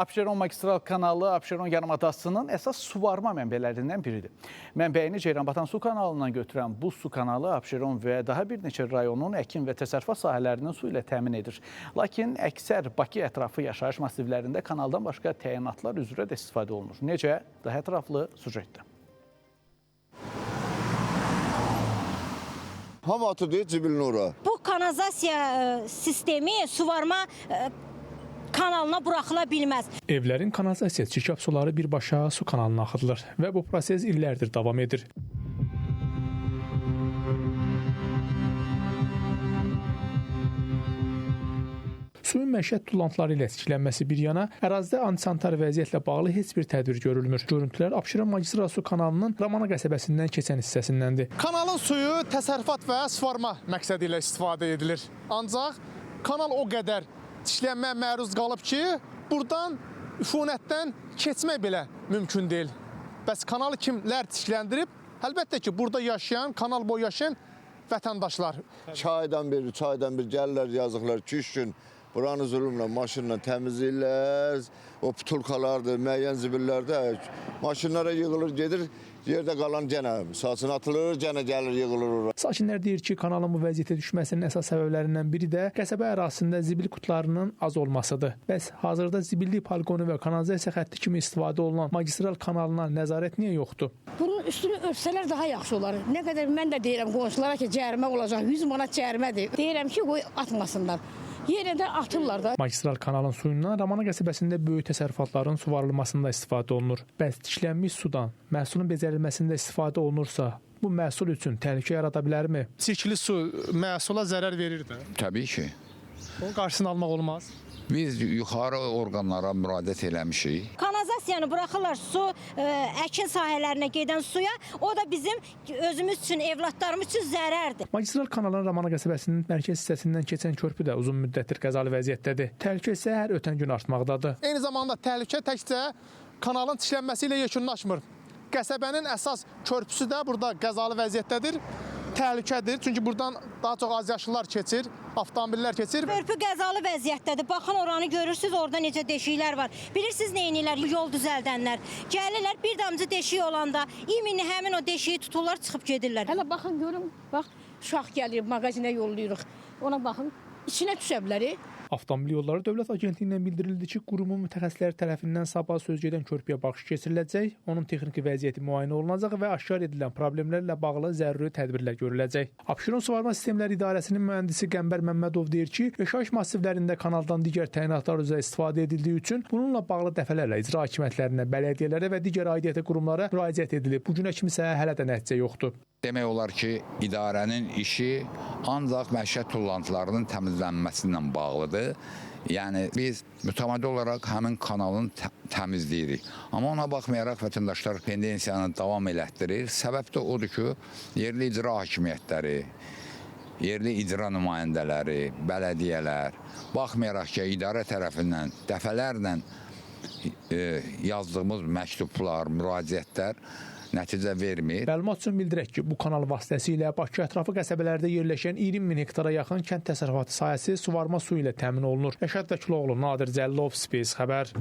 Abşeron magistral kanalı Abşeron yarımadasının əsas suvarma mənbələrindən biridir. Mənbəyini Ceyranbatan su kanalından götürən bu su kanalı Abşeron və daha bir neçə rayonun əkin və təsərrüfat sahələrinin su ilə təmin edir. Lakin əksər Bakı ətrafı yaşayış massivlərində kanaldan başqa təyinatlar üzrə də istifadə olunur. Necə? Daha ətraflı sujetdə. Hamı atıb deyir zibilini ora. Bu kanalizasiya sistemi suvarma kanalına buraxıla bilməz. Evlərin kanalizasiya çirkab suları birbaşa su kanalına axıdılır və bu proses illərdir davam edir. Suyun məişət tullantıları ilə çirklənməsi bir yana, ərazidə antisanitar vəziyyətlə bağlı heç bir tədbir görülmür. Görüntülər Abşeron magistral su kanalının Ramana qəsəbəsindən keçən hissəsindəndir. Kanalın suyu təsərrüfat və suvarma məqsədi ilə istifadə edilir. Ancaq kanal o qədər çirklənməyə məruz qalıb ki, buradan üfunətdən keçmək belə mümkün deyil. Bəs kanalı kimlər çirkləndirib? Əlbəttə ki, burada yaşayan, kanal boyu yaşayan vətəndaşlar. 2 aydan bir, 3 aydan bir gəlirlər yazıqlar 2-3 gün buranı zülmlə, maşınla təmizləyirlər. O putulkalardır, müəyyən zibillərdə maşınlara yığılır, gedir. Yerdə qalan gənə misal üçün atılır, gənə gəlir, yığılır ora. Sakinlər deyir ki, kanalın bu vəziyyətə düşməsinin əsas səbəblərindən biri də qəsəbə ərazisində zibil qutularının az olmasıdır. Bəs hazırda zibillik poliqonu və kanalizasiya xətti kimi istifadə olunan magistral kanalına nəzarət niyə yoxdur? Bunun üstünü örtsələr daha yaxşı olar. Nə qədər mən də deyirəm qonşulara ki, cərimə olacaq, 100 manat cərimədir. Deyirəm ki, qoy atmasınlar. Yenə də atırlar da. Magistral kanalın suyundan Ramana qəsəbəsində böyük təsərrüfatların suvarılmasında istifadə olunur. Bəs çirklənmiş sudan məhsulun becərilməsində istifadə olunursa, bu məhsul üçün təhlükə yarada bilərmi? Çirkli su məhsula zərər verir də. Təbii ki. Onun qarşısını almaq olmaz. Biz yuxarı orqanlara müraciət eləmişik. Kanalizasiyanı buraxırlar su əkin sahələrinə gedən suya. O da bizim özümüz üçün, evladlarımız üçün zərərdir. Magistral kanalın Ramana qəsəbəsinin mərkəz hissəsindən keçən körpü də uzun müddətdir qəzalı vəziyyətdədir. Təhlükə isə hər ötən gün artmaqdadır. Eyni zamanda təhlükə təkcə kanalın çirklənməsi ilə yekunlaşmır. Qəsəbənin əsas körpüsü də burada qəzalı vəziyyətdədir. Təhlükədir, çünki buradan daha çox azyaşlılar keçir, avtomobillər keçir. Körpü qəzalı vəziyyətdədir. Baxın oranı görürsüz, orada necə deşiklər var. Bilirsiniz nə edirlər yol düzəldənlər? Gəlirlər bir damcı deşik olanda imini həmin o deşiyi tuturlar, çıxıb gedirlər. Hələ baxın görün, bax uşaq gəlir, mağazinə yollayırıq. Ona baxın, içinə düşə bilər. Avtomobil Yolları Dövlət Agentliyindən bildirildi ki, qurumun mütəxəssisləri tərəfindən sabah söz gedən körpüyə baxış keçiriləcək, onun texniki vəziyyəti müayinə olunacaq və aşkar edilən problemlərlə bağlı zəruri tədbirlər görüləcək. Abşeron Suvarma Sistemləri İdarəsinin mühəndisi Qəmbər Məmmədov deyir ki, yaşayış massivlərində kanaldan digər təyinatlar üzrə istifadə edildiyi üçün bununla bağlı dəfələrlə icra hakimiyyətlərinə, bələdiyyələrə və digər aidiyyəti qurumlara müraciət edilib. Bu günə kimi isə hələ də nəticə yoxdur. Demək olar ki, idarənin işi ancaq məişət tullantılarının təmizlənməsi ilə bağlıdır. Yəni biz mütəmadi olaraq həmin kanalın təmizləyirik. Amma ona baxmayaraq vətəndaşlar tendensiyanı davam elətdirir. Səbəb də odur ki, yerli icra hakimiyyətləri, yerli icra nümayəndələri, bələdiyyələr, baxmayaraq ki, idarə tərəfindən dəfələrlə yazdığımız məktublar, müraciətlər nəticə vermir. Məlumat üçün bildirək ki, bu kanal vasitəsilə Bakı ətrafı qəsəbələrdə yerləşən 20 min hektara yaxın kənd təsərrüfatı sahəsi suvarma suyu ilə təmin olunur. Rəşad Vəkiloğlu, Nadir Cəllov, Space xəbər.